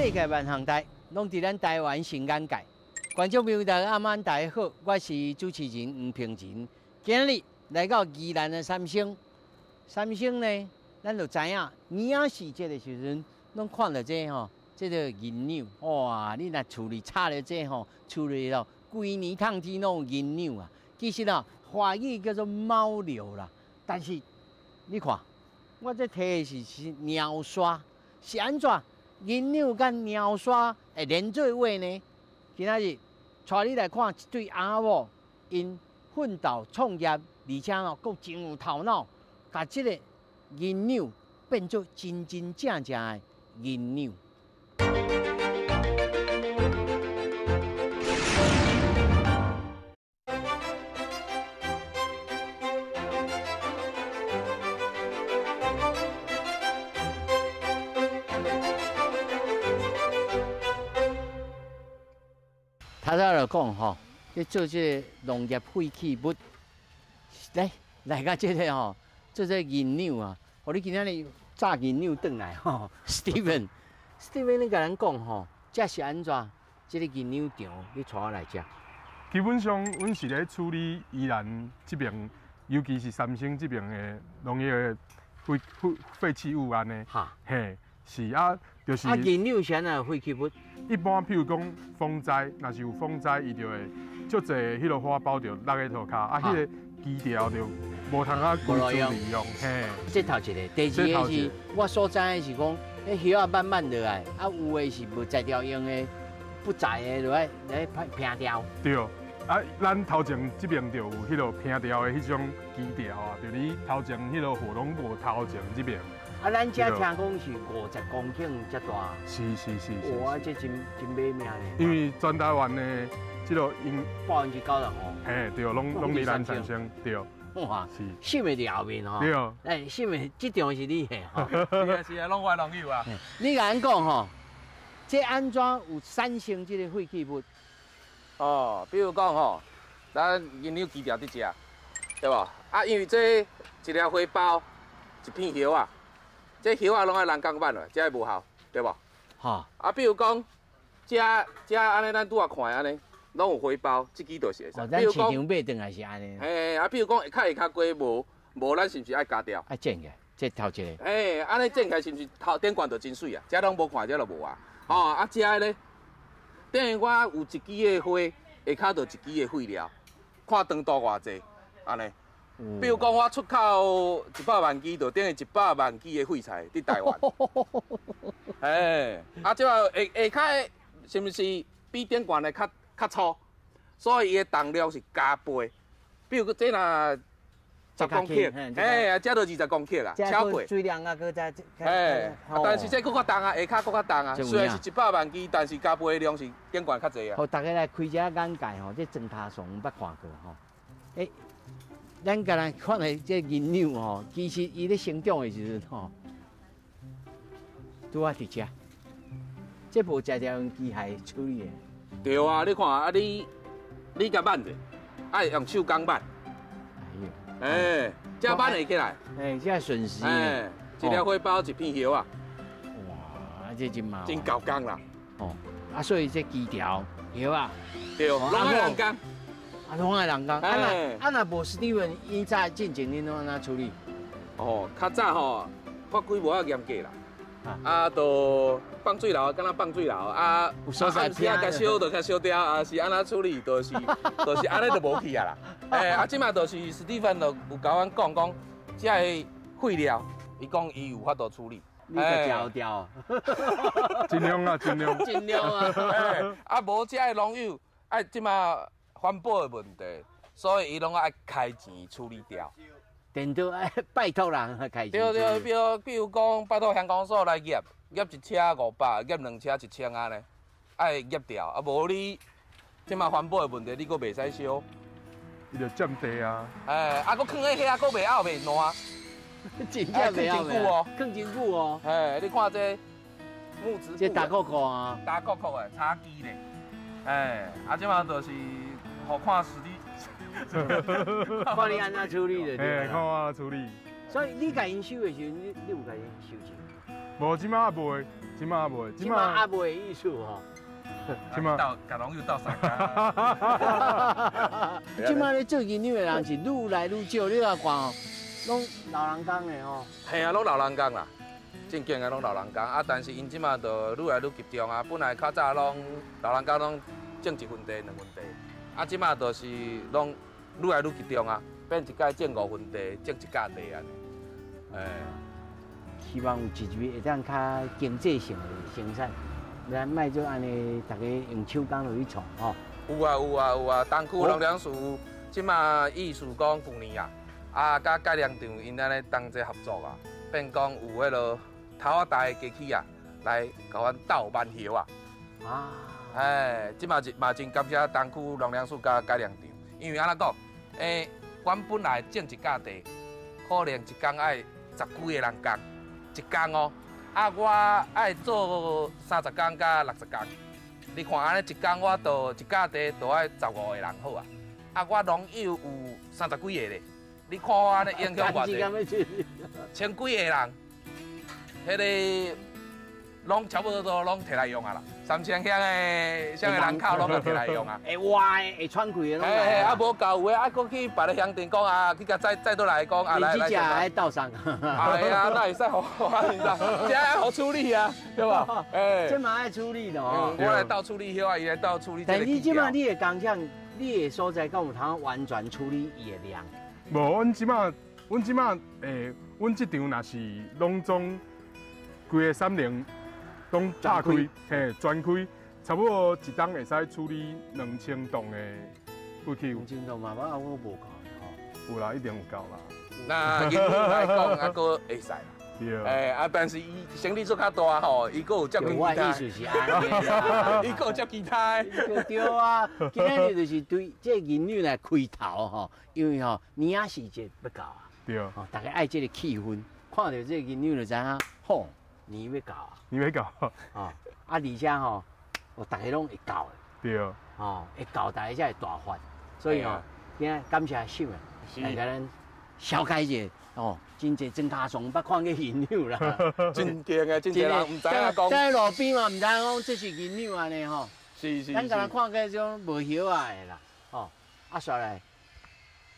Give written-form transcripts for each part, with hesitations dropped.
世界万项代，攏佇咱台灣新眼界。觀眾朋友大家暗晚大家好，我是主持人黃平仁。今日來到宜蘭的三星，三星呢，咱就知影，年仔時節的時陣，攏看著這吼，這個銀柳，哇！你若厝裡插著這吼，厝裡頭規年冬天攏有銀柳啊。其實啊，華語叫做貓柳啦，但是你看，我這提的是貓刷，是按怎？銀柳佮貓刷會連做伙呢？今仔日帶你來看一對翁仔某，𪜶奮鬥創業，而且哦，閣真有頭腦，共這个銀柳變做真真正正的銀柳。頭拄就講吼，咧做這个農業廢棄物，來來到這个吼，做這个銀柳啊，予你今仔日紮銀柳轉來吼，Steven，Steven，你共咱講吼，這是按怎？這个銀柳場，你帶我來遮。基本上，阮是咧處理宜蘭這邊，尤其是三星這邊的農業的廢廢廢棄物按呢。嘿，是啊，就是。啊，銀柳是按怎廢棄物？一般譬如講風災，若是有風災，伊就會足濟彼个花苞就落咧塗跤，啊，彼个基調就無通啊規處利用。嘿，這頭一个，第二个是，我所知的是講，彼葉仔慢慢落來，啊，有的是無材料用的，不在的就愛來拼掉。對，啊，咱頭前這邊就有彼个拼掉的彼種基調啊，就佇頭前彼个火龍果頭前這邊。啊，咱遮聽講是50公頃遮大。是是是是。哇，這真真買命咧。因為全台灣的這个因95%。嘿，對，攏攏佇咱三星，對。哇，是。新的佇後面吼。對。哎，新的這場是你的吼。是啊是啊，攏我的農友啊。你共阮講吼，這按怎有產生這个廢棄物？哦，比如講吼，咱銀柳基調佇遮，對無？啊，因為這一粒花苞，一片葉仔。這葉仔攏愛人工挽落，才會無效，對無？啊，比如講，這這按呢，咱拄仔看的按呢，攏有花苞，這支就是會使。哦，咱市場買轉來是按呢。嘿，啊，比如講，下跤下跤過無無，咱是毋是愛加掉？愛剪起來，這頭一个。嘿，按呢剪起來是毋是頭頂懸就真媠啊？這攏無看，這就無啊。吼，啊，這个咧，等於我有一支的花，下跤就一支的廢料，看長度偌濟，按呢。比如講，我出口100萬支，就等於100萬支的廢材佇台灣。哎，啊，這下下跤是毋是比頂懸的較較粗？所以伊的重量是加倍。比如講，這若10公克，哎，啊，這就20公克啦，超過。水量啊，閣再。哎，但是這閣較重啊，下跤閣較重啊。雖然是100萬支，但是加倍的量是頂懸較濟啊。予大家來開一下眼界吼，這磚頭床捌看過吼？欸，咱敢若看的這銀柳吼，其實伊咧成長的時陣吼，拄仔佇遮，這無材料用機械處理的。對啊，你看啊，你你共挽者，愛用手工挽。哎呦，欸，這挽會起來。欸，這順勢。欸，一粒花苞一片葉仔。哇，這真麻煩。真夠工啦。哦，啊，所以這基調葉仔。對，攏愛人工。啊，攏愛人工。啊若啊若無史蒂文，伊早進前恁攏按怎處理？哦，較早吼法規無遐嚴格啦，啊，就放水流，敢若放水流啊，有所在暗時啊，共燒就較燒掉，啊是按怎處理，就是就是按呢就無去啊啦。欸，啊，這馬就是史蒂芬就有共阮講講，這个廢料，伊講伊有法度處理。你共調調，盡量啊，盡量。盡量啊。啊，無這个農友，愛這馬。環保的問題，所以伊攏愛開錢處理掉。電都愛拜託人開錢。對對，比如比如講，拜託鄉公所來驗，驗一車500，驗兩車1000按呢，愛驗掉。啊，無你這馬環保的問題，你閣袂使燒。伊就佔地啊。哎，啊，閣囥佇遐，閣袂漚袂爛。真正袂漚真久哦，囥真久哦。哎，你看這木質。這大鼓鼓啊。大鼓鼓的茶几咧。哎，啊，這馬就是。予看死你，看你按怎處理就對。嘿，看我按怎處理。所以你共𪜶收的時陣，你你有共𪜶收錢？無，這馬也袂。这马袂，这马阿袂意思吼。这马斗，共农友斗相共。这马咧做银两的人是愈来愈少，你来看哦，拢老人工的吼。嘿啊，拢老人工啦，正经的拢老人工啊，但是𪜶这马就愈来愈集中啊。本来较早拢老人工拢种一分地、两分地，啊，这马就是拢愈来愈集中啊，变一届种5分地，种一甲地按呢。哎，希望有一日会当较经济性的生产，咱莫做按呢，大家用手工落去创吼。有啊有啊有啊，东区农粮署这马意思讲旧年啊，啊，佮改良场𪜶按呢同齐合作啊，变讲有彼落头仔台的机器啊，来共阮斗挽叶啊。啊。哎，这马嘛真感谢东区农粮署佮改良场，因为按怎讲，阮本来种一甲地，可能一工爱10几个人工，一工哦，啊，我爱做30工佮60工，你看按呢一工我就一甲地就爱15个人好啊，啊，我农友有30几个咧，你看我按呢影响偌济，千几个人，彼个拢差不多都拢提来用啊啦，三千乡的乡的人口拢提来用啊，会活的会喘气的拢来。啊，无够有的啊，阁去别个乡镇讲啊，去共载载倒来讲啊，来来。你这只爱斗相。哎呀，那会使予我，这爱予处理啊，对吧？哎，这嘛爱处理咯。我来斗处理叶啊，伊来斗处理。但你这马你的工厂，你的所在敢有通完全处理伊的量？无，阮这马，阮这马，阮这场若是拢总规个三菱。拢炸开，嘿，全开，差不多一冬会使处理2000吨的废弃物。2000吨嘛，我无够吼。有啦，一定有够啦。那银两来讲，啊，阁会使啦。对。哎，啊，但是伊生意做较大吼，伊阁有接其他。我意思是按呢啦。伊阁有接其他的。对啊，今仔日就是对这个银两来开头吼，因为吼年仔时节欲到啊。对。吼，大家爱这个气氛，看到这个银两就知影吼。年欲到啊！年欲到哦，啊，而且吼，逐家拢会到的。对。哦，会到大家才会大发，所以吼，今日感谢秀啊，来共咱小解一下哦，真济庄家倯捌看过银两啦。真劲的，真济人毋知影讲。在路边嘛，毋知影讲这是银两按呢吼。是是。咱敢若看过这种无叶仔的啦，吼，啊，煞来，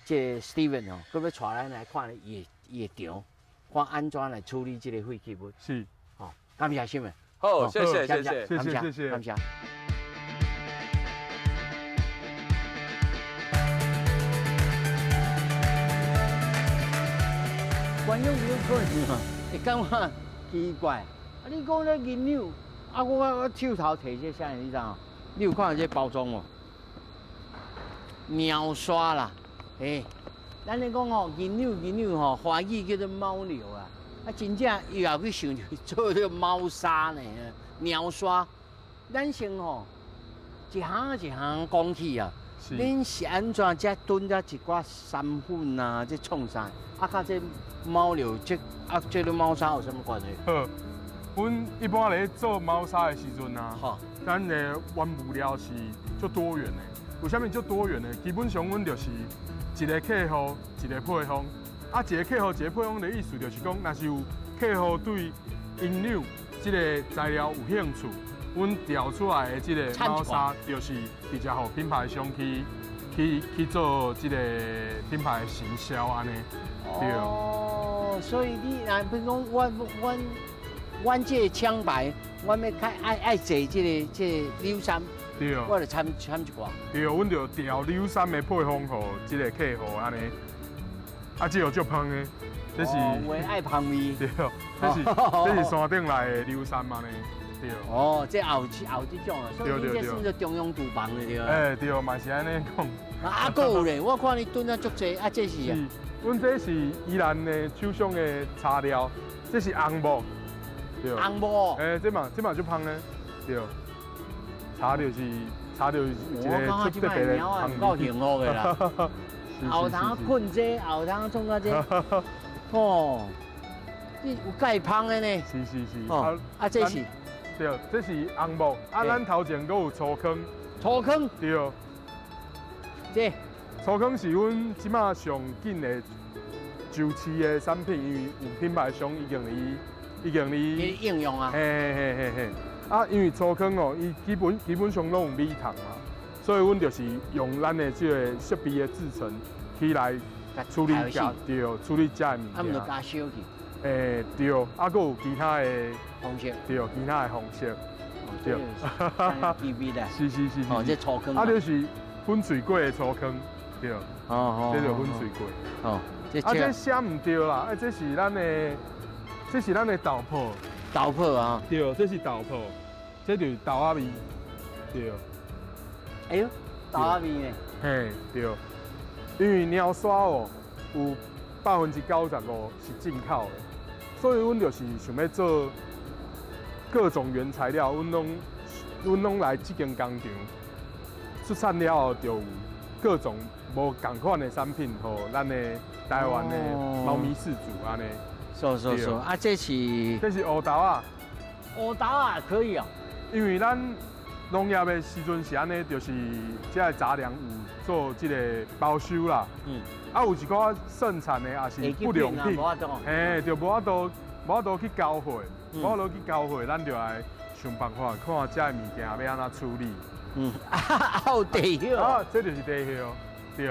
这个 Steven 哦，阁欲带咱来看伊的伊的场，看按怎来处理这个废弃物。是。感谢新闻。好，谢谢谢谢谢谢谢谢，感谢。观众朋友可能会感觉奇怪，啊，你讲咧银两，啊，我手头提这啥，你知影？你有看到这包装无？猫砂啦，欸，咱咧讲吼，银两银两吼，华语叫做猫尿啊。啊，真正伊也去想做这个猫砂呢，猫砂。咱先吼一项一项讲起啊。恁是按怎才囤遮一寡山粉啊？这创啥？啊，佮这猫尿这啊，这个猫砂有啥物关系？好，阮一般咧做猫砂的时阵啊，咱的原物料是足多元的。为啥物足多元的？基本上阮就是一个客户一个配方。啊，一个客户一个配方的意思就是讲，若是有客户对营养这个材料有兴趣，阮调出来的这个猫砂就是直接予品牌商去做这个品牌行销按呢。对。哦，所以你若比如讲，阮这个厂牌，阮欲开爱做这个柳杉，对。我就参一寡。对，阮就调柳杉的配方予这个客户按呢。啊，这个足芳的，这是。有的爱芳味。对，这是山顶来的柳杉嘛呢，对。哦，这也有这种啊，所以你这算做中央厨房的对。哎，对，嘛是按呢讲。啊，阁有咧，我看你炖啊足济，啊，这是啊。阮这是宜兰的手上的茶料，这是红木。对。红木。哎，这嘛足芳呢，对。茶就是一个特别的芳够幸福的啦。后通困这，后通创啊这，哦，这有盖芳的呢。是是是。哦，啊，这是。对，这是红木。啊，咱头前阁有粗糠。粗糠。对。这。粗糠是阮这马上紧的周期的产品，因为有品牌商已经伫已經咧應用啊。嘿嘿嘿嘿嘿。啊，因為粗糠哦，伊基本上攏有米糖嘛，所以阮就是用咱的這個設備的製程起來處理這，對，處理這个物件。啊，毋就加燒去。欸，對，啊，閣有其他的方式，對，其他的方式，對，機密啦。是是是是。哦，這粗糠。啊，就是粉碎過的粗糠，對。哦哦。這就粉碎過。哦。啊，這寫毋對啦，啊，這是咱的豆粕。豆粕啊。對，這是豆粕，這就是豆仔味，對。哎呦，豆仔味呢？嘿，對。因為貓砂哦，有95%是進口的，所以阮就是想欲做各種原材料，阮攏來這間工廠出產了後，就有各種無仝款的產品，予咱的台灣的貓咪飼主按呢。是是是，啊，這是烏豆仔，烏豆仔可以哦。因為咱農業的時陣是按呢，就是這个雜糧有做這個包收啦。嗯。啊，有一寡盛產的也是不良品，嘿，就無法度去交貨，無法度去交貨，咱就來想辦法看這个物件欲按怎處理。嗯，啊，有地葉。啊，這就是地葉，對。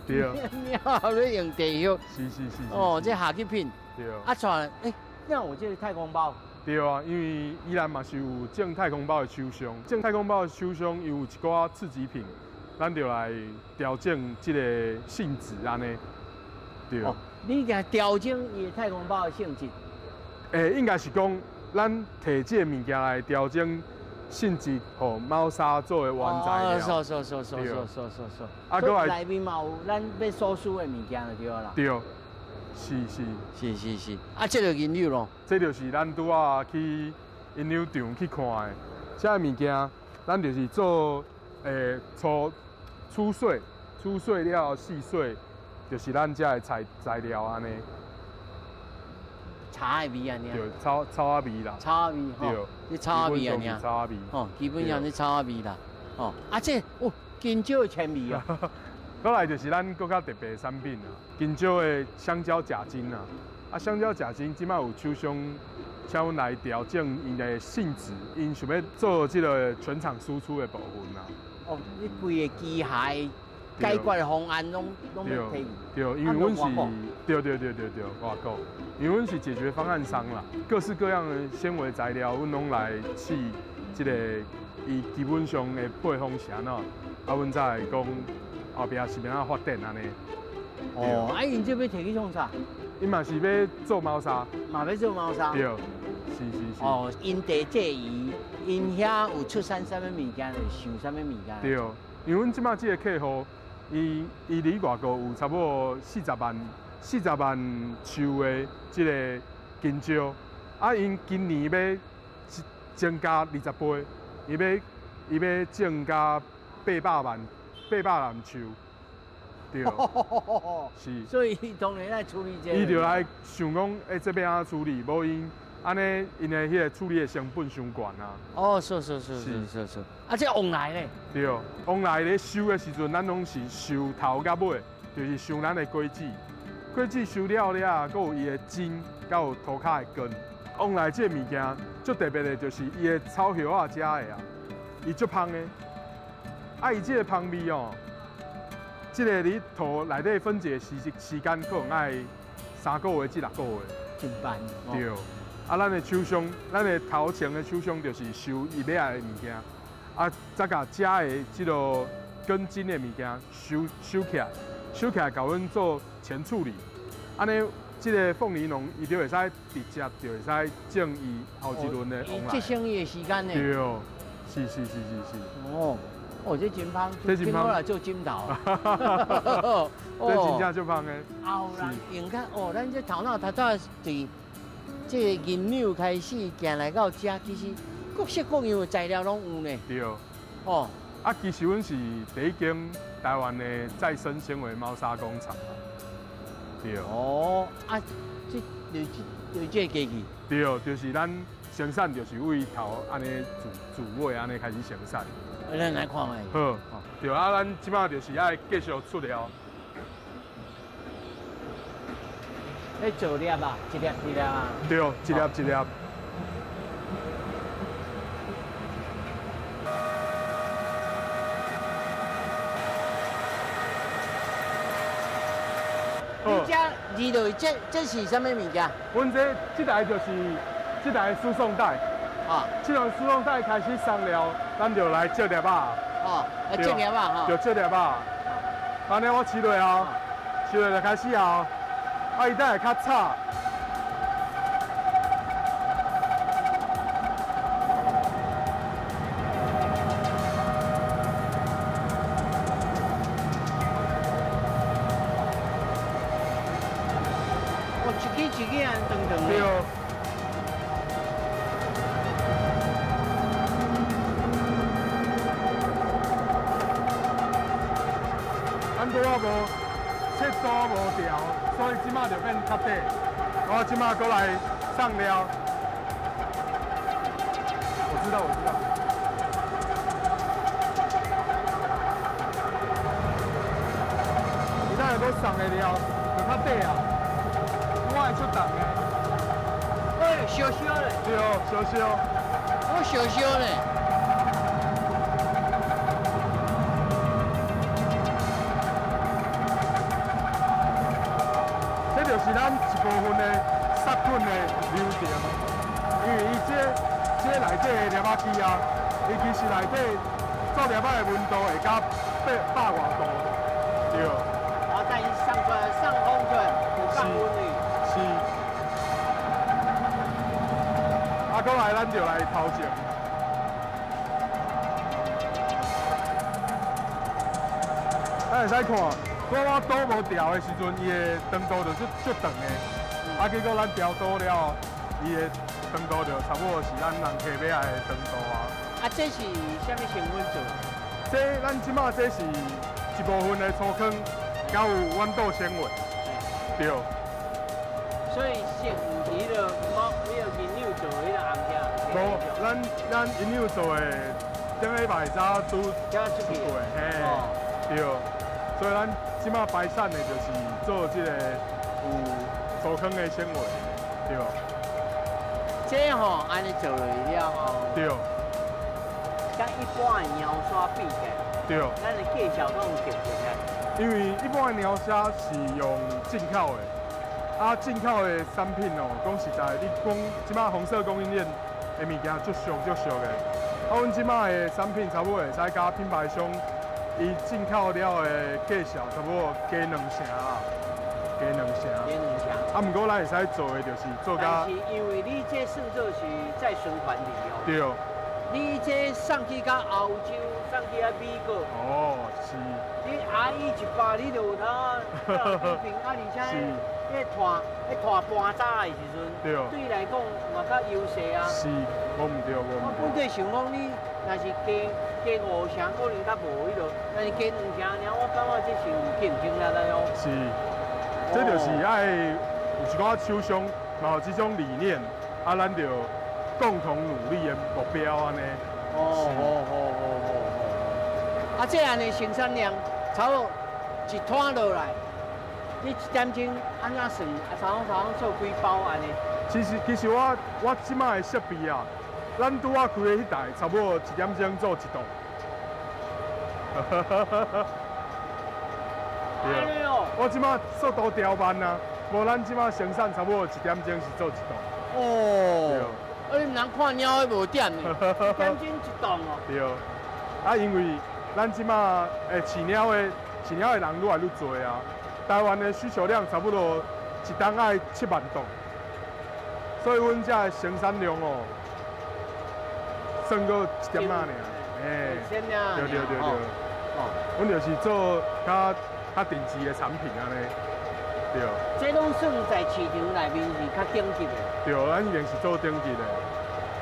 對。貓咧用地葉。是是是。哦，這下級品。對。啊，跩，欸，那有這个太空包。對啊，因為宜蘭嘛是有種太空包的廠商，種太空包的廠商伊有一寡次級品，咱就來調整這個性質按呢。對。哦，你共調整伊的太空包的性質？欸，應該是講，咱提這个物件來調整性質，予貓砂做的原材料。哦，是是是是是是是。啊，閣來內面嘛有咱欲所需的物件就對啦。對。是是是是是，啊，這就銀柳咯。這就是咱拄仔去營養場去看的，這个物件，咱就是做粗粗碎，粗碎了細碎，就是咱這个材料按呢。草仔味按呢。對，草草仔味啦。草仔味吼。對，草仔味按呢。草仔味。吼，基本上是草仔味啦。吼，啊，這哦，香蕉的纖維啊。閣來就是咱閣較特別的產品啊，香蕉的香蕉鉀精啊，啊香蕉鉀精這擺有廠商請阮來調整𪜶的性質，𪜶想欲做這个全廠輸出的部分啊。哦，你規个機械解決的方案攏欲提。對，因為阮是，對對對對對，外國，因為阮是解決方案商啦，各式各樣的纖維材料，阮攏來試這个伊基本上的配方是按怎，啊，阮才會講。後壁是欲按怎發展按呢？哦，啊，𪜶這欲提去創啥？𪜶嘛是欲做貓砂。嘛欲做貓砂。對，是是是。哦，因地制宜，𪜶遐有出產啥物物件，就想啥物物件。對，因為阮這擺這个客戶，伊佇外國有差不多40萬樹的這个香蕉，啊，𪜶今年欲增加20倍，伊欲增加800萬。800萬樹，對，是，所以伊當然愛處理這個。伊就來想講，欸，這欲按怎處理？無𪜶按呢，𪜶的彼個處理的成本傷懸啊。哦，是是是是是是。啊，這旺來咧？對，旺來咧收的時陣，咱攏是收頭佮尾，就是收咱的果子。果子收了了，閣有伊的筋，閣有塗跤的根。旺來這个物件足特別的，就是伊的草葉仔食的啊，伊足芳的。啊，伊這个芳味哦，這个佇土內底分解時間可能愛3個月至6個月。真慢。對。啊，咱的廠商，咱的頭前的廠商就是收伊欲愛的物件，啊，再共遮的這个根莖的物件收起來，收起來，共阮做前處理。按呢，這个鳳梨農伊就會使直接就會使種伊後一輪的旺來。節省伊的時間呢？對，是是是是是。哦。哦，這真芳，聽我來做枕頭。這真正足芳的。後人用較哦，咱這頭腦頭早對這个銀柳開始行來到遮，其實各式各樣的材料攏有呢。對。哦。啊，其實阮是第一間台灣的再生纖維貓砂工廠。對。哦，啊，這就這就這個機器。對，就是咱生產，就是為頭按呢主主尾按呢開始生產。咱來看覓。好，對啊，咱這擺就是愛繼續出料。咧做粒啊，一粒一粒啊。對，一粒一粒。你這二落去，這是啥物物件？阮這台就是這台輸送帶。啊，這種輸送帶開始送料，咱就來折粒仔。哦，來折粒仔吼。就折粒仔。按呢我試落啊，試落就開始啊，啊伊等會較吵。一支一支按长长的。對。咱拄仔無切刀無調，所以這馬就變較短。我這馬閣來送料。我知道，我知道。伊等下閣送的料就較短啊。我會出重的。哎，燒燒咧。對，燒燒。我燒燒咧。這就是咱一部分的殺菌的流程，因為伊這內底的粒仔機啊，伊其實內底做粒仔的溫度會到800外度，對。啊，等伊送出來、送風出來，有降溫的。是。啊，閣來，咱就來頭前。咱會使看，我刀無調的時陣，伊的長度就足長的。啊，結果咱調刀了後，伊的長度就差不多是咱人客欲愛的長度啊。啊，這是啥物成分做？這咱這馬這是一部分的粗糠，佮有豌豆纖維，對。所以是毋是彼个某彼个营养做彼个红条？无，咱营养做的顶礼拜才拄出过，嘿，对。所以咱这马排产的就是做这个有粗糠的纤维，对。这吼按呢做落去了后，对。佮一般的猫砂比起来，对。咱的价钱拢有特别啊。因为一般的猫砂是用进口的。啊，进口的产品哦，讲实在，你讲这马红色供应链的物件足俗足俗的。啊，阮这马的产品差不多会使佮品牌商伊进口了的价钱差不多加2成啊，加2成。加2成。啊，毋过咱会使做的就是做佮。但是因为你这算做是再循环利用。对。你这送去到欧洲，送去到美国。哦，是。你阿姨一包，你就有通啊，啊，而且。彼拖，彼拖搬渣的时阵，对伊来讲嘛较优势啊。是，无毋对，无毋对。我本底想讲，你若是加5成，可能较无彼落；若是加2成尔，我感覺這是有競爭力的哦。是，這就是愛有一寡廠商嘛有這種理念，啊，咱就共同努力的目標按呢。哦哦哦哦哦。啊，這按呢生產量差不多一攤落來。你一點鐘按怎算？啊，差不多做幾包按呢？其實我這馬的設備啊，咱拄仔開的彼台，差不多1點鐘做1檔。對哦。我這馬速度調慢啊，無咱這馬生產差不多1點鐘是做1檔。哦。啊，你毋通看貓彼無點呢？1點鐘1檔哦。對。啊，因為咱這馬飼貓的人愈來愈濟啊。台灣的需求量差不多一冬愛7萬噸，所以阮這的生產量哦，算過一點仔爾，欸，對對對對，阮就是做較定制的產品按呢，對。這攏算在市場內面是較頂級的。對，咱已經是做頂級的，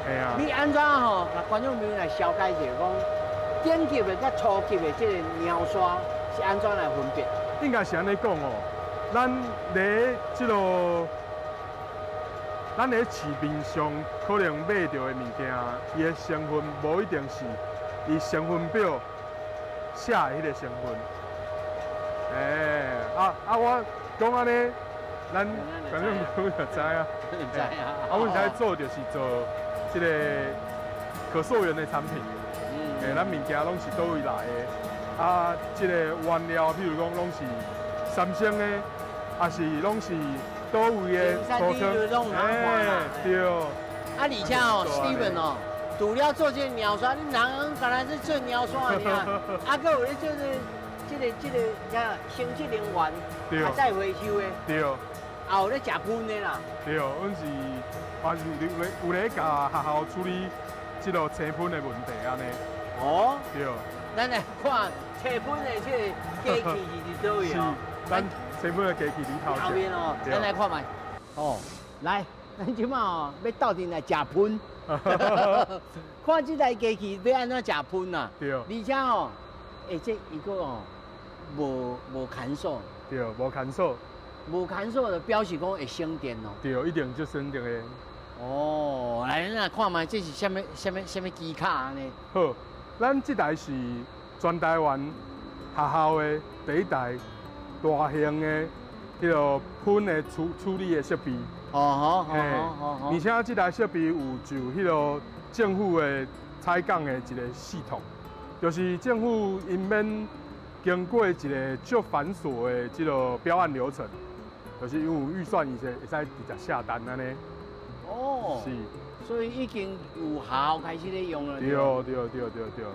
嘿啊。你按怎吼，共觀眾朋友來紹介一下，講頂級的佮初級的這個貓砂是按怎來分別？應該是按呢講哦，咱咧這個，咱咧市面上可能買著的物件，伊的成分無一定是伊成分表寫的彼個成分。欸，我講按呢，咱观众朋友就知啊。知啊。啊，阮在做就是做这个可溯源的产品。欸，咱物件拢是佗位来的，啊，这个原料，譬如讲，拢是三星的，还是拢是佗位的粗糠？哎，对。啊，而且哦，Steven 哦，除了做这个猫砂，恁人敢若是做猫砂尔，啊，阁有咧做这个叫生质能源，啊，再回收的。对。也有咧食喷的啦。对，阮是也是有咧共学校处理这个青喷的问题按呢。哦，对，咱来看切喷的这个机器是伫佗位哦？是，咱切喷的机器伫头后面哦，咱来看觅。哦，来，咱这马哦欲斗阵来食喷，看这台机器欲按怎食喷啊？对。而且哦，欸，这伊阁哦无牵手。对，无牵手。无牵手就表示讲会省电哦。对，一定足省电的。哦，来，咱来看觅这是啥物啥物啥物机卡按呢？好。咱这台是全台湾学校的第一台大型的彼个喷的处理的设备。哦好，好，而且这台设备有就彼个政府的采购的一个系统，就是政府𪜶免经过一个足繁琐的这个标案流程，就是因为有预算，伊就会使直接下单按呢。哦，是。所以已经有校开始咧用了。对对对对对。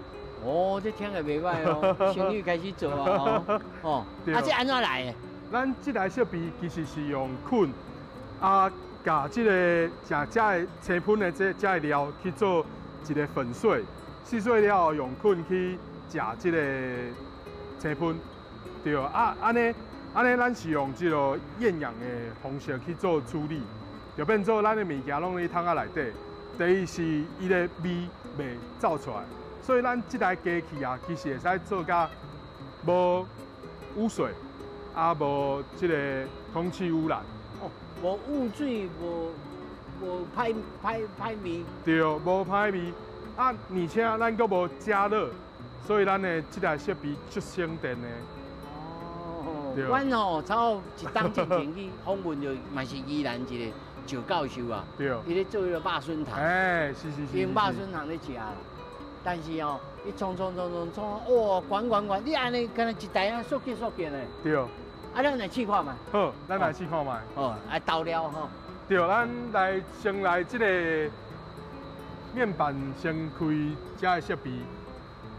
哦，这听起来袂䆀哦，生意开始做啊哦。哦，啊，这按怎来的？咱这台设备其实是用菌啊，共这个食这个青喷的这个料去做一个粉碎，细碎了后用菌去食这个青喷，对啊，按呢按呢，咱是用这个厌氧的方式去做处理。就变做咱的物件拢伫桶仔内底。第一是伊的味袂走出来，所以咱这台机器啊，其实会使做甲无污水，啊无这个空气污染。哦，无污水，无歹味。对，无歹味。啊，而且咱阁无加热，所以咱的这台设备足省电的。哦，阮吼差不多一冬进前去访问著，嘛是宜兰一个赵教授啊，对，伊咧做彼个肉笋汤，哎，是是是，用肉笋汤咧食啦。但是哦，伊冲冲冲冲冲，哇，悬悬悬，你按呢敢若一台啊，缩结缩结的。对。啊，咱来试看觅。好，咱来试看觅。好，来投料吼。对，咱来先来这个面板先开这个设备，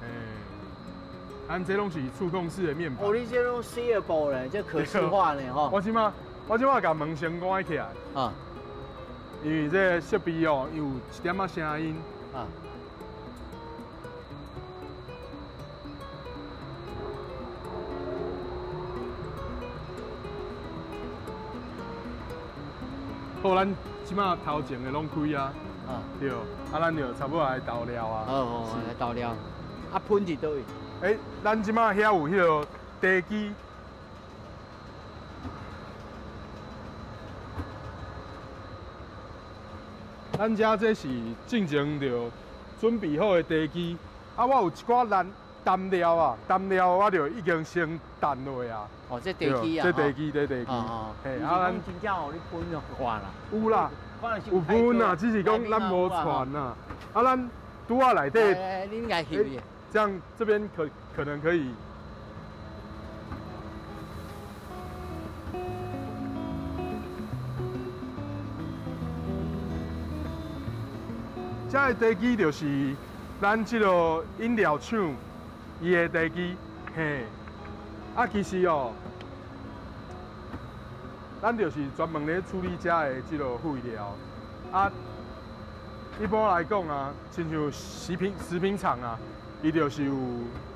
哎，咱这拢是触控式的面板。哦，你这拢写布咧，这可视化呢吼。我这马共门先关起来。啊。因为这个设备哦，有一点仔声音。啊。好，咱这马头前的拢开啊。啊。对，啊，咱就差不多来投料啊。哦哦，来投料。啊，喷伫佗位？欸，咱这马遐有彼个地机。咱遮这是进前就准备好的地基，啊，我有一寡单料啊，单料我就已经先淡落啊。哦，这地基啊，这地基，这地基。哦。嘿，啊，咱真正哦，你喷就看啦。有啦，有喷啦，只是讲咱无传啦。啊，咱拄仔内底。欸，你应该翕伊。这样这边可能可以。这个地基就是咱这个饮料厂伊的地基，嘿。啊，其实哦，咱就是专门咧处理这个这个废料。啊，一般来讲啊，亲像食品厂啊，伊就是有，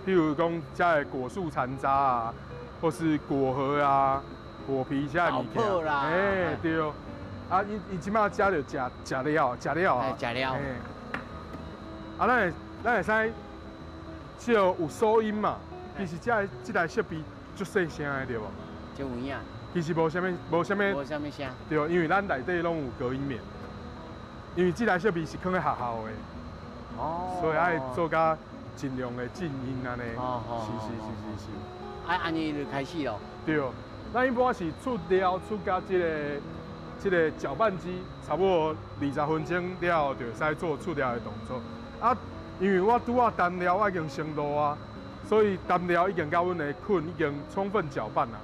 譬如讲这个果树残渣啊，或是果核啊、果皮这个物件。啦。欸，对。啊，伊这马食就食了，食了啊。食了。啊，咱会使，这个有收音嘛？其实这台设备足细声的，对无？足有影。其实无啥物，无啥物。无啥物声。对，因为咱内底拢有隔音棉。因为这台设备是囥咧学校的。哦。所以爱做甲尽量的静音按呢。哦。是是是是是。啊，按呢就开始咯。对。咱一般是出料出甲這個攪拌機，差不多20分钟了後就會使做出料的動作。啊，因為我拄仔單料已經先落啊，所以單料已經佮阮的菌已經充分攪拌啦。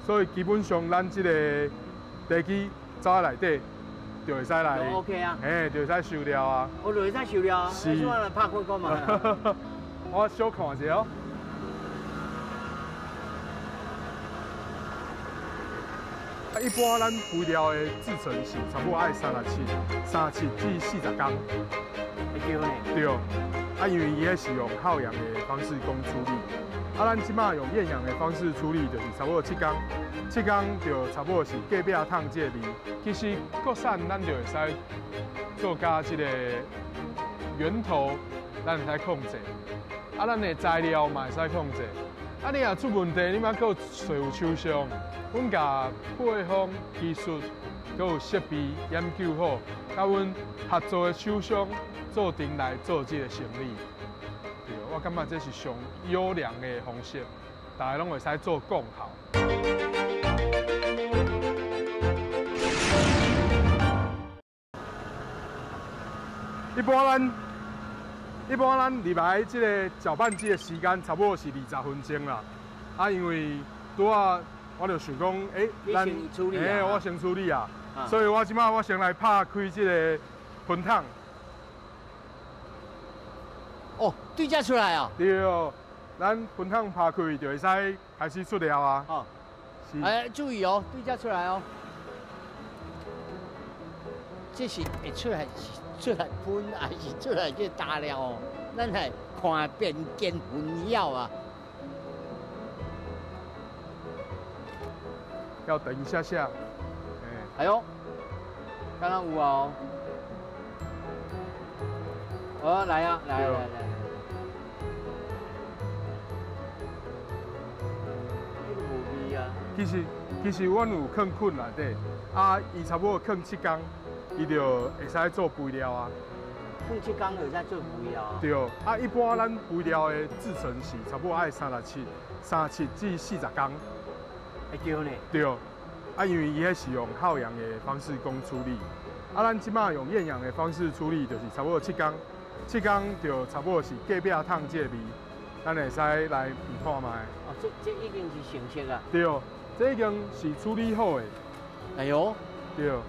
所以基本上咱這個地機走喺內底就會使來， OK 啊，嘿，就會使收料啊。我就會使收料啊，是。我來拍開看嘛。我小看一下哦。一般咱肥料的製程是差不多愛37、37至40天。對呢。對。啊，因為伊彼是用耗氧的方式講處理。啊，咱這擺用厭氧的方式處理，就是差不多7天。7天就差不多是隔壁桶這個味。其實國產咱就會使做甲這個源頭，咱會使控制。啊，咱的材料嘛會使控制。啊，你若出問題，你嘛閣有找有廠商。阮共配方技術，閣有設備研究好，佮阮合作的廠商做陣來做這個生意。對，我感覺這是上優良的方式，大家攏會使做共好。一般咱入來這個攪拌機的時間差不多是20分钟啦。啊，因為拄仔我就想講，咱我先處理啊，所以我這擺我先來拍開這個噴桶。哦，對這出來啊？對，咱噴桶拍開就會使開始出料啊。哦，哎，注意哦，對這出來哦。這是會出來是出來噴，還是出來這打料哦？咱來看辨見分曉啊。要等一下下，哎呦，剛剛有啊！哦，來啊，來來來！這個無味啊。其實阮有囥菌內底，啊，伊差不多囥7天，伊就會使做肥料啊。囥7天就會使做肥料啊？對，啊，一般咱肥料的製程是差不多愛37、37至40天。對呢。對，啊，因為伊彼是用耗氧的方式講處理，啊，咱這擺用厭氧的方式處理，就是差不多7天，7天就差不多是隔壁桶這個味，咱會使來聞看覓。哦，這已經是成色啊。對，這已經是處理好的。哎呦。對。哦。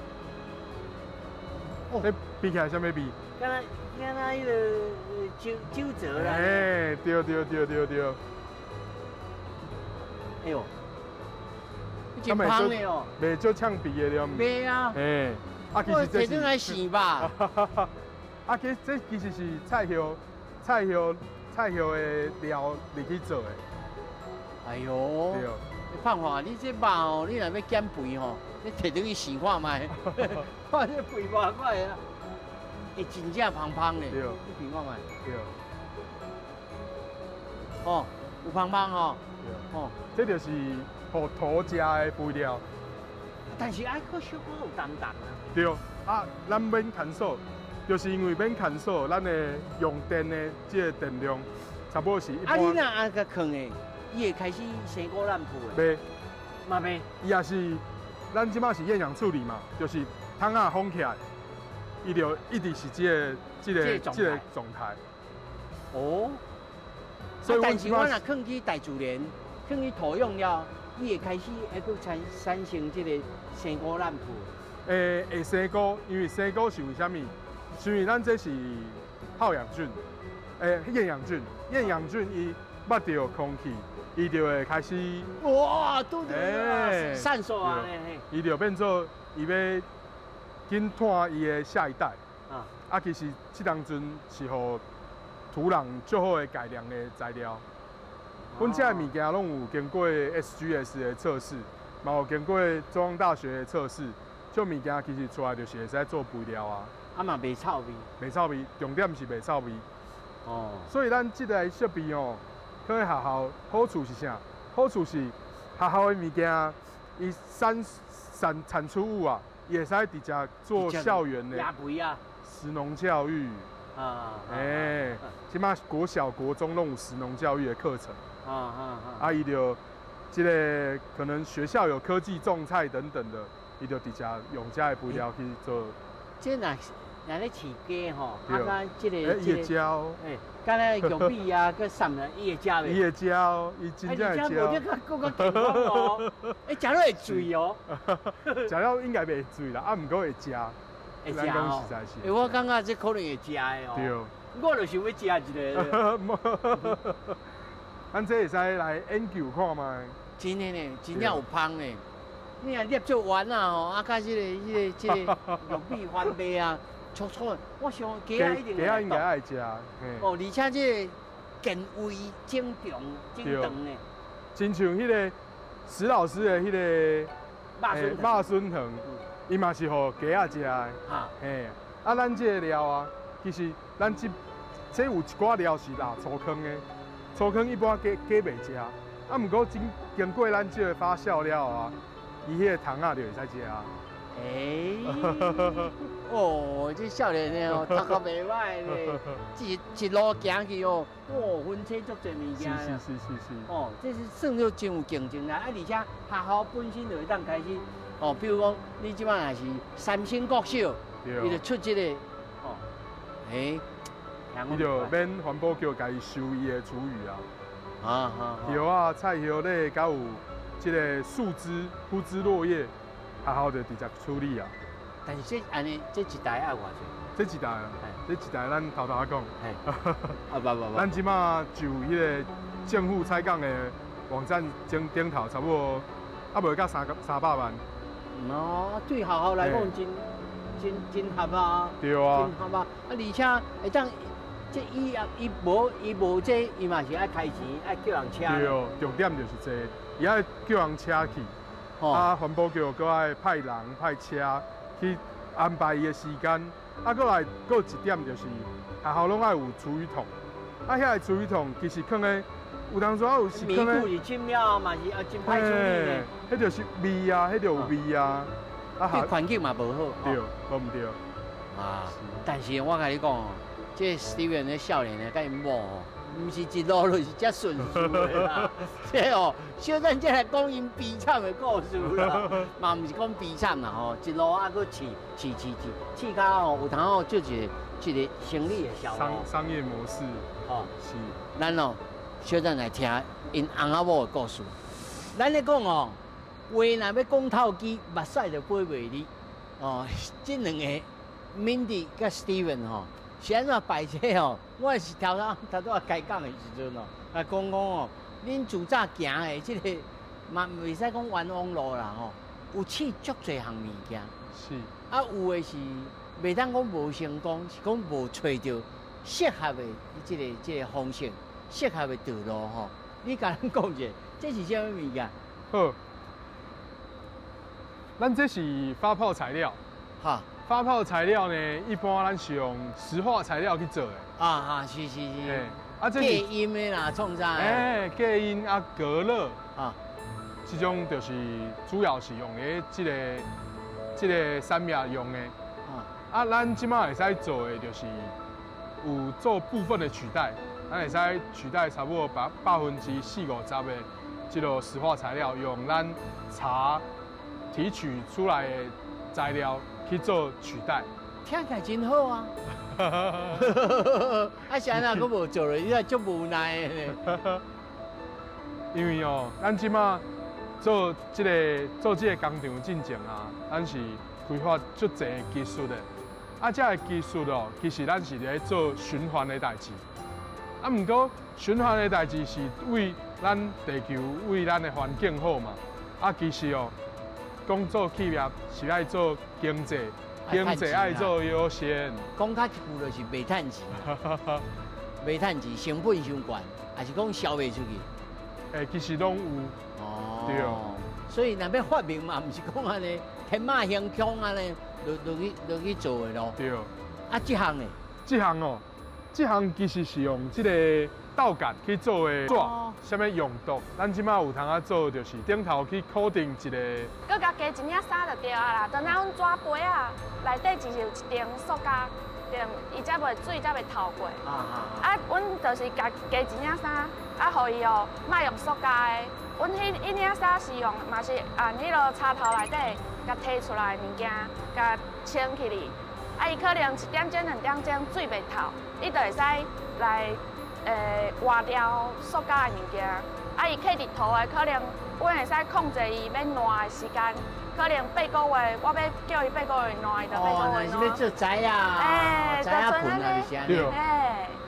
這比起來啥物味？敢若彼個酒糟啦。哎，對對對對對。哎呦。真芳的哦，袂足呛鼻的了。袂啊。哎，啊，其實這是。來生吧。啊，其實這其實是菜葉、菜葉、菜葉的料入去做的。哎呦。對。胖華，你這肉哦，你若欲減肥吼，你提轉去試看覓。看這肥偌快啊！會真正芳芳的。對。你聞看覓。對。哦，有芳芳哦。對。哦，這就是。予土食的肥料，但是愛閣小可有重重啊。對，啊，咱免牽手，就是因為免牽手，咱的用電的這個電量差不多是一般。啊，你若按共囥的，伊會開始生果爛脯的。袂，嘛袂。伊也是，咱這擺是厭氧處理嘛，就是桶仔封起來，伊就一直是這個狀態。哦。所以，但是我若囥去大自然，囥去土壤了。伊會開始會閣產生這個生菇爛脯。會生菇，因為生菇是為啥物？是因為咱這是好氧菌，厭氧菌，厭氧菌伊捌著空氣，伊就會開始。哇，拄著散煞啊！伊就變做伊欲緊拖伊的下一代。啊，其實這當陣是予土壤足好的改良的材料。阮這個物件攏有經過 SGS 的測試，嘛有經過中央大學的測試。這物件其實出來就是會使做肥料啊。啊嘛袂臭味。袂臭味，重點是袂臭味。哦。所以咱這台設備哦，去學校好處是啥？好處是學校的物件，伊產出物啊，伊會使直接做校園的。肥啊。食農教育。啊。這馬國小、國中攏有食農教育的課程。啊，伊就這个可能學校有科技種菜等等的，伊就直接用遮的肥料去做。這若若咧飼雞吼，啊，佮這个伊會食哦。欸，敢若玉米啊，佮啥物，伊會食袂？伊會食哦，伊真正會食。而且無你較閣較健康哦。欸，食了會醉哦。食了應該袂醉啦，啊，毋過會食。會食哦。欸，我感覺這可能會食的哦。對。我就想欲食一个。咱這會使來研究看覓。真的呢，真正有芳呢。你若捏做丸仔吼，啊，佮這个玉米番麥啊，粗粗的，我想雞仔一定雞仔應該愛食。哦，而且這個健胃整腸整腸的。親像彼个石老師的彼个肉筍糖，伊嘛是予雞仔食的。嘿，啊，咱這個料啊，其實咱這有一寡料是落粗糠的，粗糠一般雞袂食，啊，毋過經過咱這個發酵了啊，伊彼個糖仔就會使食啊。欸，哦，這少年的哦，讀甲袂䆀呢，一路行去哦，哇，分車足濟物件。是是是是是。哦，這是算做真有競爭力，啊，而且學校本身就會當開始，哦，比如講你這擺若是三星國小，伊就出這個，哦，欸。伊就免環保局共伊收伊的廚餘啊，葉啊、菜葉咧，佮有這个樹枝、枯枝落葉，學校就直接處理啊。但是這按呢，這一台愛偌濟？這一台，這一台咱偷偷仔講。啊不不不。咱這馬就彼个政府採購的網站頂頂頭，差不多猶未到300萬。哦，對學校來講，真真真合啊。對啊。真合啊！啊，而且會當。這伊也伊無伊無這，伊嘛是愛開錢，愛叫人車。對，重點就是這個，伊愛叫人車去，啊，環保局閣愛派人派車去安排伊的時間。啊，閣來閣有一點就是，學校攏愛有廚餘桶。啊，遐个廚餘桶其實囥咧，有當時有是囥咧。咪久是深了嘛是啊，真歹處理呢。彼就是味啊，彼就有味啊。啊，對環境嘛無好。對，無毋對。啊，但是我共你講。這 Steven 的少年的，佮𪜶某吼，毋是一路就是遮順遂的啦。這哦，小等才來講𪜶悲慘的故事啦，嘛毋是講悲慘啦吼，一路啊閣試試試試，試到吼有通吼，做一个一个生理的效果。商業模式，吼是。咱哦，小等來聽𪜶翁仔某的故事。咱咧講哦，話若欲講透支，目屎就飛袂離。哦，這兩个 Mindy 佮 Steven 吼。是按怎擺這吼？我是頭頭頭拄仔開講的時陣哦，來講講哦，恁自早行的這个嘛，袂使講冤枉路啦吼，有試足濟項物件。是。啊，有的是袂當講無成功，是講無揣著適合的這个方式，適合的道路吼。你共咱講一下，這是啥物物件？好，咱這是發泡材料。哈。發泡材料呢，一般咱是用石化材料去做的。啊啊，是是是。啊，這隔音的啦，創啥？欸，隔音啊，隔熱啊，這種就是主要是用咧這个產業用的。啊，咱這馬會使做的就是有做部分的取代，咱會使取代差不多40-50%的這个石化材料，用咱茶提取出來的材料。去做取代，聽起來真好啊！啊，是按怎閣無做咧？你也足無奈的呢。因為哦，咱這馬做這个工廠進前啊，咱是開發足濟技術的。啊，這个技術哦，其實咱是咧做循環的代誌。啊，毋過循環的代誌是為咱地球、為咱的環境好嘛。啊，其實哦。講做企業是愛做經濟，經濟愛做優先。講較一句就是袂趁錢，袂趁錢，成本傷懸，還是講銷袂出去？欸，其實攏有。哦。對。所以若欲發明嘛，毋是講按呢天馬行空按呢，落去做的咯。對。啊，這項呢？這項哦，這項其實是用這个豆稈去做的紙，啥物用途？咱這馬有通仔做，就是頂頭去固定一个。閣共加一領衫就對啊啦。當咱阮紙杯仔內底就是有一層塑膠，對，伊才袂水才袂透過。啊，阮就是共加一領衫，啊，予伊哦，莫用塑膠的，阮阮彼彼领衫是用，嘛是按彼落插头内底，共提出来的物件，共清起去。啊，伊可能一点钟、2点钟水袂透，你就会使来换掉塑胶的物件。啊，伊刻日头的可能，阮会使控制伊欲烂的时间，可能八个月，我欲叫伊八个月烂，伊就八个月烂。哦，若是欲做材啊，材仔盆啊，就是按呢。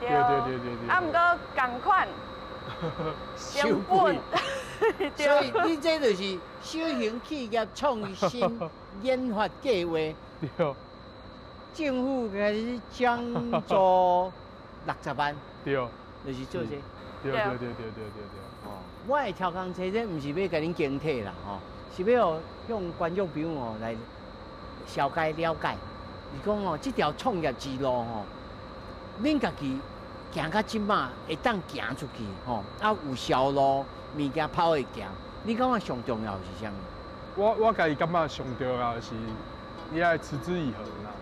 嘿，对。对。啊，毋过仝款，成本。所以你这就是小型企业创新研发计划。对。政府开始奖助60万。对。就是做这。对。哦，我的超工车这毋是欲共恁检体啦，吼，是欲予向观众朋友吼来小解了解。是讲吼，这条创业之路吼，恁家己行到这马会当行出去吼，啊有销路，物件跑会行。你感觉上重要是啥物？我家己感觉上重要的是，你爱持之以恒啦，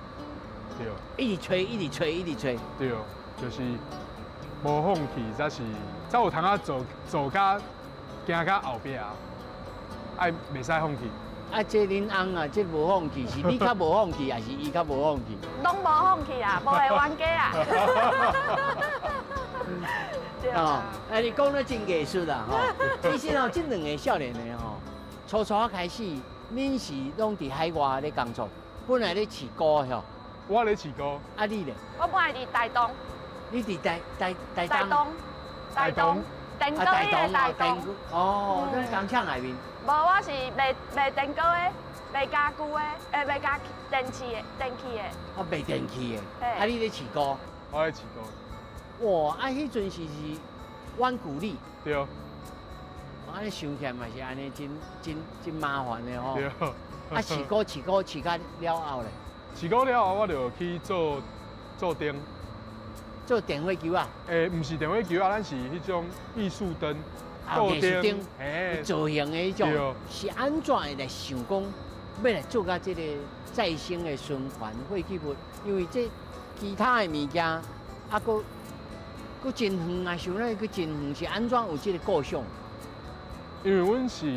对。一直揣，一直揣，一直揣。对，就是无放弃，才是才有通啊做做甲行到后壁，爱袂使放弃。啊，这恁翁啊，这无放弃，是你较无放弃，还是伊较无放弃？拢无放弃啦，无会冤家啦。对啊，哎，你讲得真艺术啦，吼！其实吼，这两个少年的吼，初初开始，恁是拢伫海外咧工作，本来咧饲菇吼。我咧饲菇。啊，你咧？我本来伫台东。你伫台台台东？台东。台东。电锅的台东。哦，在工厂内面。无，我是卖卖电锅的，卖家具的，卖家电器的，电器的。哦，卖电器的。啊，你咧饲菇？我咧饲菇。哇，啊，彼阵是阮旧里。对。按呢想起来嘛是按呢，真真真麻烦的吼。对。啊，饲菇饲菇饲甲了后咧？饲菇了后，我就去做做灯。做电火球啊？毋是电火球啊，咱是彼种艺术灯。啊，艺术灯，造型的彼种，是按怎会来想讲，欲来做甲这个再生的循环废弃物？因为这其他的物件，啊，阁阁真远啊，想来阁真远，是按怎有这个构想？因为阮是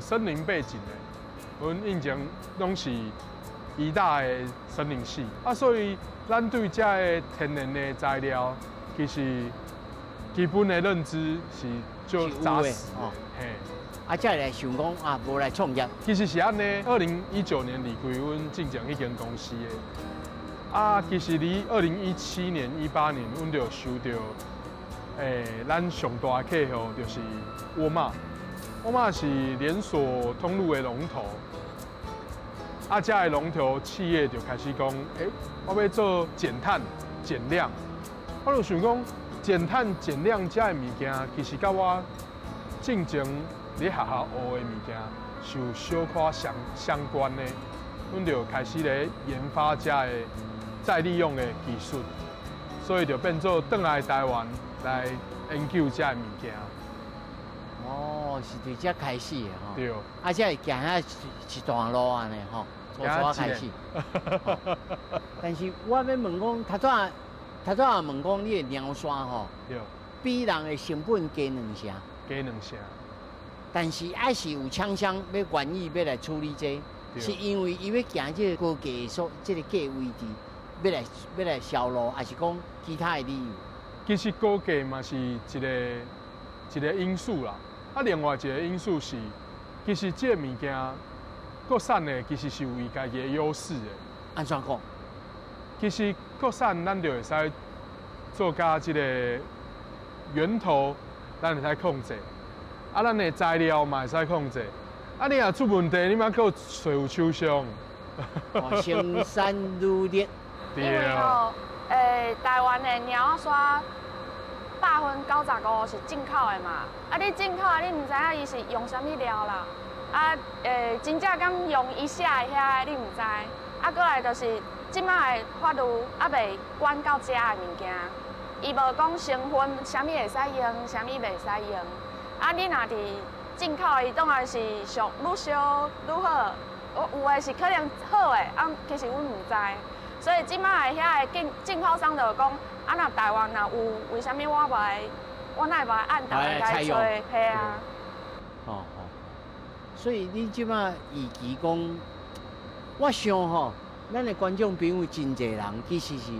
森林背景的，阮以前拢是医大的森林系，啊，所以咱对这个天然的材料，其实基本的认知是就扎实哦。嘿，啊，才来想讲啊，无来创业。其实是按呢，2019年离开阮进前彼间公司的。啊，其实伫2017年、18年，阮就收著，咱上大的客户就是沃尔玛，沃尔玛是连锁通路的龙头。啊，遮的龙头企业就开始讲，我欲做减碳减量。我就想讲，减碳减量遮的物件，其实佮我进前伫学校学的物件是有小可相关的。阮就开始咧研发遮的再利用的技术，所以就变做转来台湾来研究遮的物件。哦，是伫遮开始的吼。对。啊，才会行遐一段路按呢吼，初初开始。但是我欲问讲，头拄头拄仔问讲，你的猫砂吼，比人的成本低两成。低两成。但是还是有厂商欲愿意欲来处理这个，是因为伊欲行这个高价所这个价位置，欲来销路，还是讲其他的理由？其实高价嘛是一个一个因素啦。啊，另外一个因素是，其实这个物件国产的其实是有伊家己的优势的。按怎讲？其实国产咱就会使做甲这个源头，咱会使控制。啊，咱的材料嘛会使控制。啊，你若出问题，你嘛阁找有厂商。哦，生产愈力。因为吼，台湾的猫仔砂95%是进口的嘛。啊，你进口的，你毋知影伊是用啥物料啦。啊，真正敢用伊写的遐个，你毋知。啊，阁来就是，这马的法律犹未管到遮的物件，伊无讲成分，啥物会使用，啥物袂使用。啊，你若伫进口的，伊当然是上愈烧愈好，有的是可能好的，啊，其实阮毋知。所以这马的遐个进口商就讲，啊，若台湾若有，为啥物我无爱，我哪会无爱按台湾来揣？嘿啊。所以你這馬預期講，我想吼，咱的觀眾朋友真濟人其實是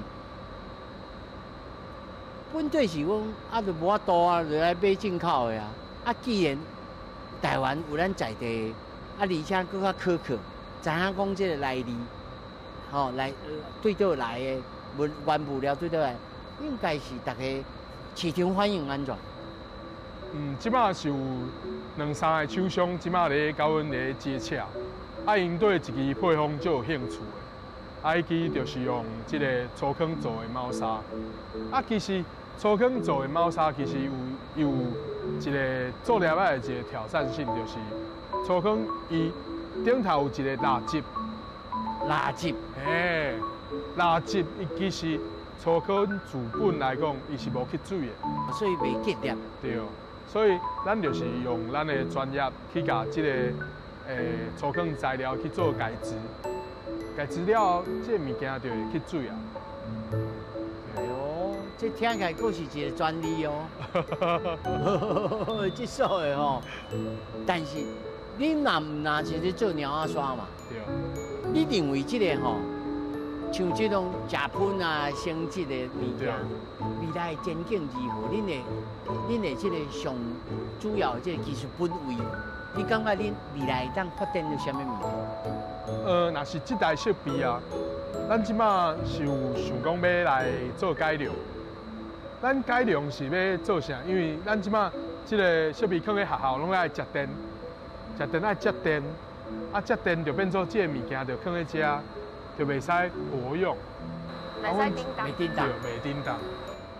本底是講啊，就無法度啊，就來買進口的啊。啊，既然台灣有咱在地，啊，而且閣較可靠，知影講這個來歷，吼來對佗來的原原物料對佗來，應該是逐个市場反應按怎？嗯，這馬是有兩三個廠商，這馬咧佮阮咧接洽，啊，𪜶對一支配方足有興趣的，啊，彼支就是用這個粗糠做的貓砂，啊，其實粗糠做的貓砂其實有有一個做粒仔的一個挑戰性，就是粗糠伊頂頭有一個蠟質，蠟質，嘿，蠟質伊其實粗糠自本來講，伊是無吸水的，所以袂結粒。對。所以，咱就是用咱的專業去共這个粗糠材料去做改質，改質了後，這个物件就會吸水啊。哎喲，這聽起來閣是一個專利哦。這數的吼，但是你若毋若是咧做貓仔砂嘛？對。你認為這个吼，像這種食噴啊、生質的物件，未來的前景如何？恁的這個上主要的這個技術本位，你感覺恁未來會當發展到啥物物件？若是這台設備啊，咱這馬是有想講欲來做改良。咱改良是欲做啥？因為咱這馬這個設備囥佇學校攏愛接電，接電愛接電，啊接電就變做這个物件就囥佇遮，就袂使活用，袂使叮當，袂叮當，袂叮當。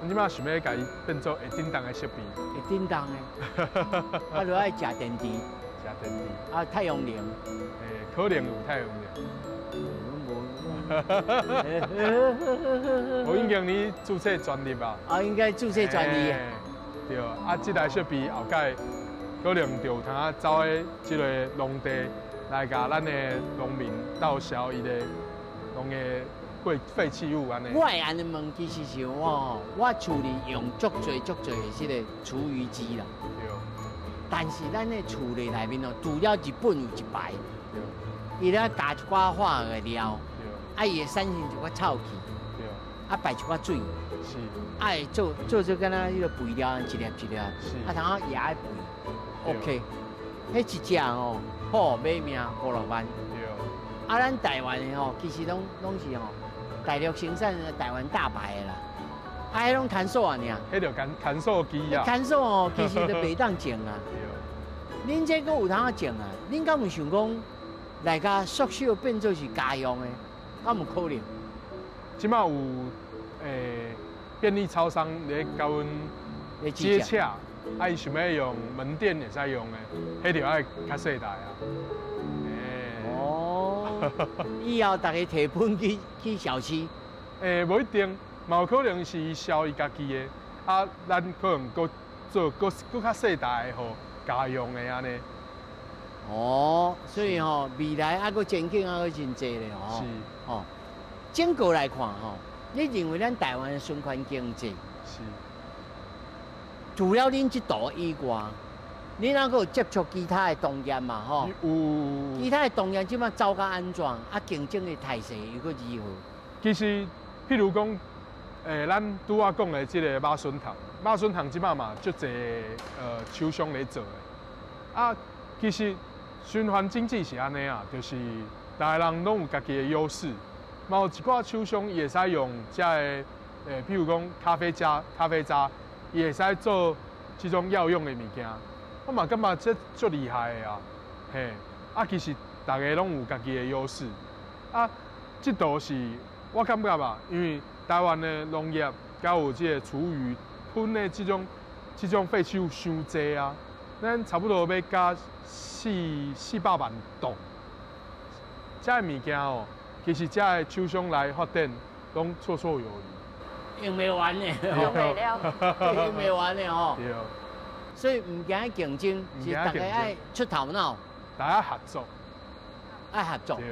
阮這馬想欲共伊變做會叮當的設備，會叮當的，啊，就愛食電池，食電池，啊，太陽能，可能有太陽能。無已經你註冊專利啊？啊，應該註冊專利。對，啊，這台設備後蓋可能就有通走去這个農地來共咱的農民鬥銷伊的農業廢棄物按呢。我會按呢問，其實是我我厝裡用足濟足濟的這个廚餘機啦。對。但是咱的厝內內面哦，除了日本有一排，伊咧加一寡化學的料，啊，伊會產生一寡臭氣，啊，排一寡水，啊，會做做做敢若彼个肥料，一粒一粒，啊，通好壓肥，OK，彼一隻哦，好買命五六萬。啊，咱台灣的吼，其實攏是吼，大陸生產的台灣大牌的啦，啊，彼攏牽索爾。彼就牽牽索機啊。牽索哦，其實就袂當種啊。恁這閣有通啊種啊？恁敢有想講來共縮小變做是家用的？敢有可能？這馬有便利超商咧佮阮接洽，啊，伊想欲用門店會使用的，彼就愛較細台啊。哦，以後逐家提噴去小區？無一定，嘛有可能是伊銷伊家己的，啊，咱可能閣做閣較細台的，予家用的按呢。哦，所以吼，未來還閣前景還閣真濟咧吼。是。吼，整個來看吼，你認為咱台灣的循環經濟？是。除了恁這道以外，你猶閣有接觸其他的同業嘛？吼，有。其他的同業這馬走甲按怎？啊，競爭的態勢又閣如何？其實，譬如講，咱拄仔講的這个肉筍桶，肉筍桶這馬嘛足濟廠商咧做的。啊，其實循環經濟是按呢啊，就是逐个人攏有家己的優勢。嘛有一寡廠商伊會使用這个，譬如講咖啡渣、咖啡渣，伊會使做這種藥用的物件。我嘛感覺這足厲害的啊，嘿，啊，其實逐个攏有家己的優勢。啊，這都是我感覺吧，因為台灣的農業佮有這个廚餘噴的這種廢棄物傷濟啊，咱差不多欲加400萬噸。這个物件哦，其實這个廠商來發展，攏綽綽有餘。用袂完的，用袂了，用袂完的吼。對。所以毋驚競爭，是逐家愛出頭腦，大家合作，愛合作。對。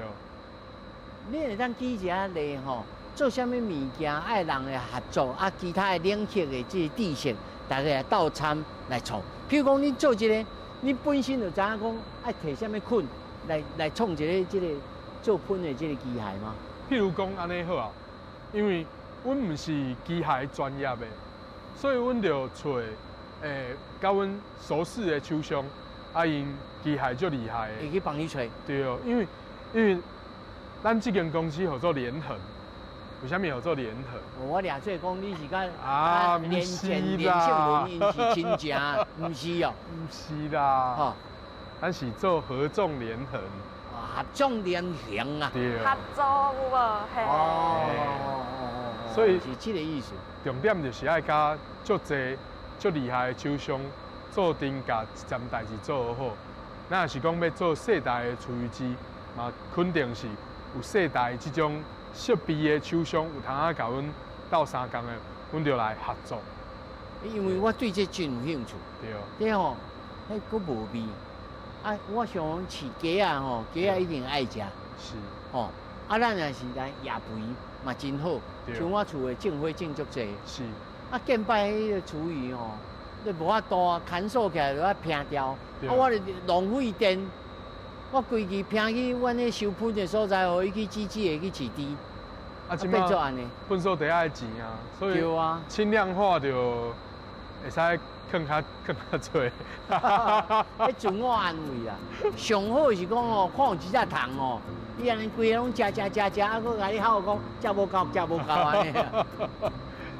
你會當舉一下例吼，做啥物物件愛人來合作，啊，其他的領域的這个知識，大家來鬥參來創。譬如講，你做這个你本身就知影講愛提啥物菌來創一个這个做噴的這个機械嗎？譬如講按呢好啊，因為阮毋是機械專業的，所以阮就揣佮阮熟識的廠商，啊𪜶機械足厲害的，會去幫你揣。對哦，因為咱這間公司號做聯恆，為啥物號做聯恆？我掠做講你是佮啊，連前連勝文𪜶是親情，毋是哦？毋是啦，吼，咱是做合縱連橫。合縱連橫啊！對。合作有無？嘿。哦。所以是這个意思。重點就是愛佮足濟足厲害的廠商做陣，共一件代誌做好。咱若是講欲做細台的廚餘機，嘛肯定是有細台這種設備的廠商有通仔共阮鬥相共的，阮就來合作。因為我對這真有興趣。對。對吼，彼閣無味。啊，我想講飼雞仔吼，雞仔一定愛食。是。吼，啊，咱若是來掖肥嘛真好。像我厝的種花種足濟。是。啊，見擺彼个廚餘吼，你無法度啊，牽索起來就愛拚掉。啊，我就浪費電，我規氣拚去阮彼收噴的所在，予伊去擠擠的去飼豬。啊，這擺糞埽地愛錢啊，所以輕量化就會使囥較囥較濟。彼自我安慰啊，上好是講哦，看有一隻蟲哦，伊按呢規个攏食食食食，啊，閣共你吼講食無夠，食無夠按呢。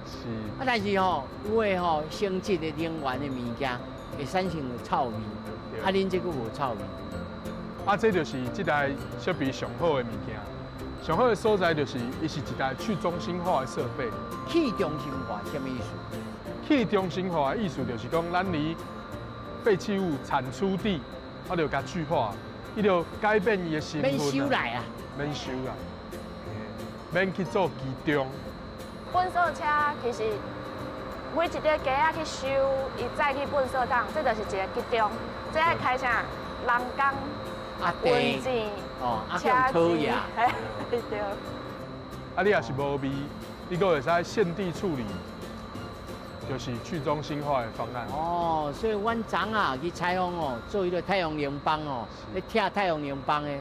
是。啊，但是吼，有的吼，生質的能源的物件會產生臭味，啊，恁這閣無臭味。啊，這就是這台設備上好的物件。上好的所在就是，伊是一台去中心化的設備。去中心化啥物意思？去中心化的意思就是講，咱佇廢棄物產出地，我就共去化，伊就改變伊的身份。免收來啊！免收來，免去做集中。糞埽車其實每一隻雞仔去收，伊載去糞埽桶，這就是一个集中。這愛開啥？人工、運錢、哦，啊，車子，嘿，對。啊，你若是無味，你閣會使現地處理，就是去中心化的方案。哦，所以阮昨啊去採訪哦，做彼个太陽能板哦，咧拆太陽能板的，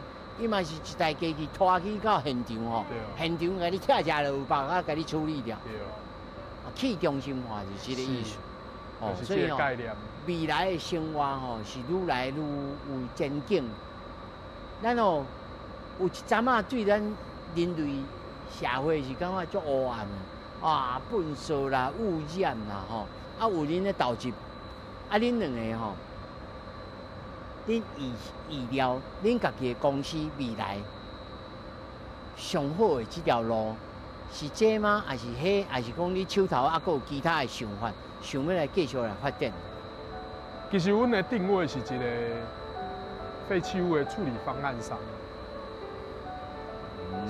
伊嘛是一台機器拖去到現場哦，現場共你拆食就有辦法共你處理掉。對。去中心化就是這個意思。哦，所以哦，未來的生活吼是愈來愈有前景。咱哦有一陣仔對咱人類社會是感覺足烏暗的，啊，糞埽啦、污染啦，吼，啊有恁咧投入，啊恁兩个吼，恁預料恁家己的公司未來上好的這條路是這嗎？還是彼？還是講你手頭猶閣有其他的想法，想欲來繼續來發展？其實阮的定位是一个廢棄物的處理方案商，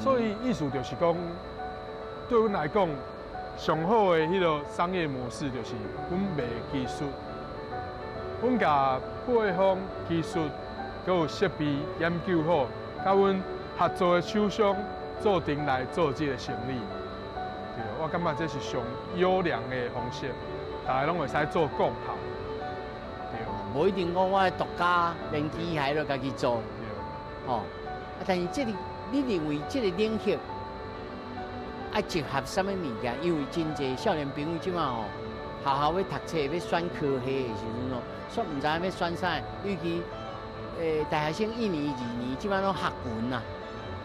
所以意思就是講，對阮來講，上好的彼个商業模式就是阮賣技術，阮共配方技術，閣有設備研究好，佮阮合作的廠商做陣來做這个生意。對，我感覺這是上優良的方式，大家攏會使做共好。對，無一定講我獨家連機械都家己做。對，吼，啊，但是這个你認為這个領域愛結合啥物物件？因為真濟少年朋友這馬吼，學校欲讀冊欲選科系的時陣哦，煞毋知影欲選啥，尤其大學生一年、二年，這馬攏學群啊，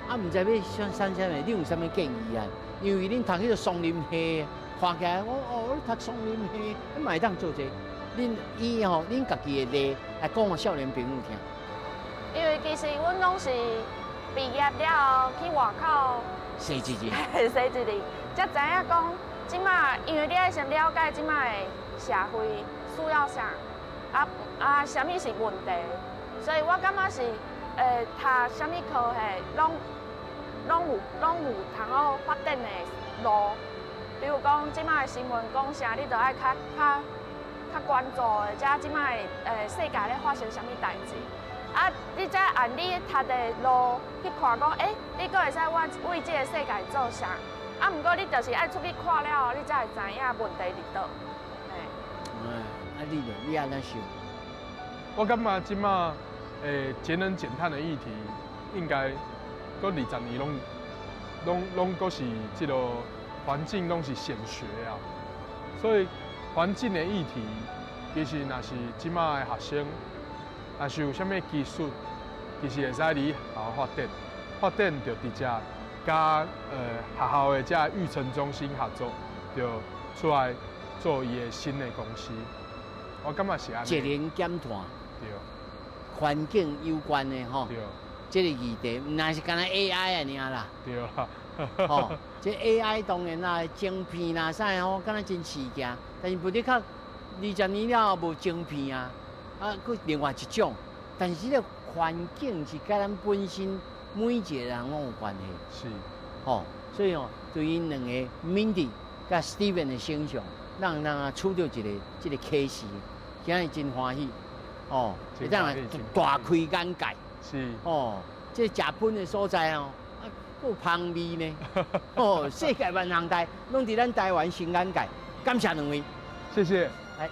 啊，毋知欲選啥物，你有啥物建議啊？因為恁讀彼个雙林系，看起來我哦，你讀雙林系，你嘛會當做這個。恁以吼，恁家己的例來講予少年朋友聽。因為其實阮攏是畢業了後去外口踅一日，踅一日，才知影講，這馬因為你愛先了解這馬的社會需要啥，啊啊，啥物是問題，所以我感覺是，讀啥物科系，攏有通好發展的路。比如講，這馬的新聞講啥，你都愛較關注的，遮這馬的世界咧發生啥物代誌。啊，你才按你讀的路去看，講，你閣會使我為這个世界做啥？啊，毋過你就是愛出去看了後，你才會知影問題佇佗。嘿。啊，你咧，你按怎想？我我感覺這馬節能減碳的議題，應該閣20年攏閣是這個環境攏是顯學啊。所以環境的議題，其實若是這馬的學生，若是有啥物技術，其實會使佇學校發展，發展就直接佮學校的這育成中心合作，就出來做伊的新的公司。我感覺是按呢。節能減碳，環境有關的吼，這個議題，毋但是干焦 AI 爾啦。對啦。吼，這 AI 當然啦，晶片啦啥吼，敢若真刺激，但是無的確20年了後無晶片啊，啊，閣另外一種。但是這個環境是佮咱本身每一個人攏有關係。吼，所以哦，對𪜶兩个 Mindy 佮 Steven 的身上，讓咱啊取著一个這个啟示，今日真歡喜，哦，會當來大開眼界。哦，這食薰的所在哦，啊，閣有芳味呢。哦，世界萬項代，攏佇咱台灣新眼界。感謝兩位，謝謝。來。